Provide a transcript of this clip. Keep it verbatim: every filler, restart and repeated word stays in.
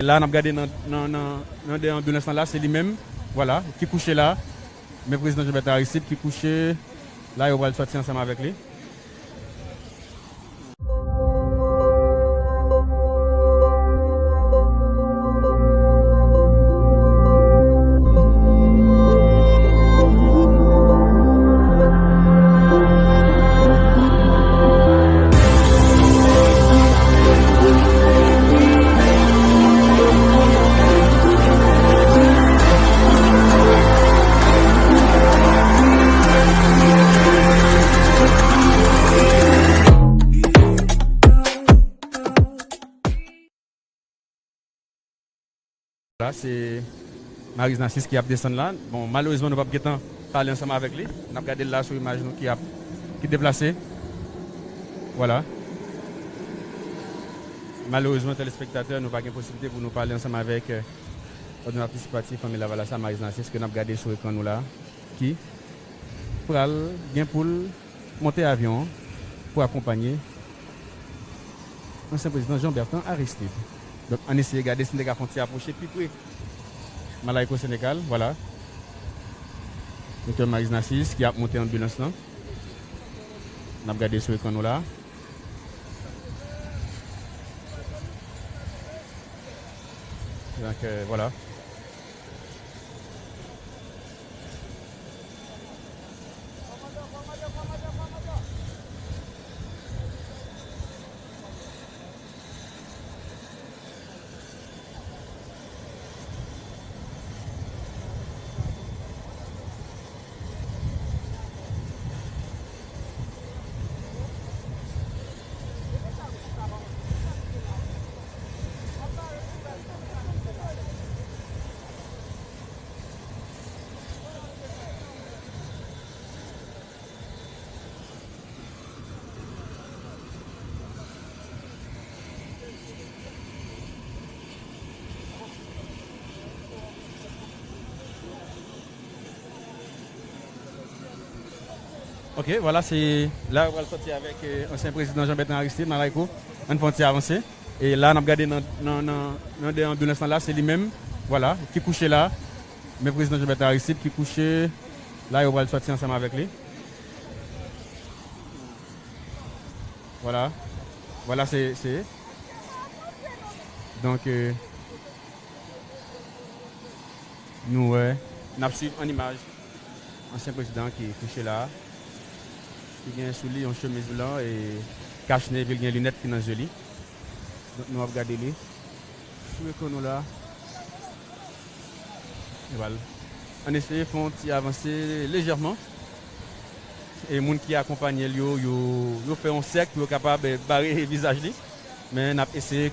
La, n ap gade nan, nan, nan, nan dèyè anbilans lan la, se li menm, vwala, ki kouche la. Men prezidan Jean Bertrand Aristide ki kouche la, yo pral sòti ansanm avèk li. La, se Maryse Narcisse ki ap desann la. Bon, malerezman, nou p ap gentan pale ansanm avèk li. N ap gade l la sou imaj nou ki ap, ki deplase. Vwala. Malerezman, telespektatè, nou pa gen posiblite pou nou pale ansanm avèk, eh, kòdonatris pati Fanmi Lavalas la, Maryse Narcisse, ke n ap gade sou ekran nou la, ki pral gen pou l monte avyon an pou akonpanye ansyen prezidan Jean Bertrand Aristide. Donk, ann eseye gade si n te ka fè yon ti apwoche pi pre. Malaykou Senegal, vwala. Doktè Maryse Narcisse ki ap monte anbilans lan. N ap gade sou ekran nou la. Donk, euh, vwala. Ok, vwala, se la yo pral sòti avèk, euh, ansyen prezidan Jean Bertrand Aristide, Malaykou. Ann fè yon ti avanse. E la, n ap gade nan, nan, nan, nan dèyè anbilans lan la, se li menm, vwala, ki kouche la. Men prezidan Jean Bertrand Aristide ki kouche la, yo pral sòti ansanm avèk li. Vwala. Vwala, se, se. Donk, euh, nou wè, n ap swiv an imaj ansyen prezidan ki kouche la, ki gen sou li yon chemiz blan e kach nev, li gen linèt ki nan zye li. Donk, nou ap gade li sou ekran nou la. Vwala. Ann eseye fè yon ti avanse lejèman. E moun ki akonpanye l yo, yo, yo fè yon sèk pou yo kapab, eh, bare vizaj li. Men n ap eseye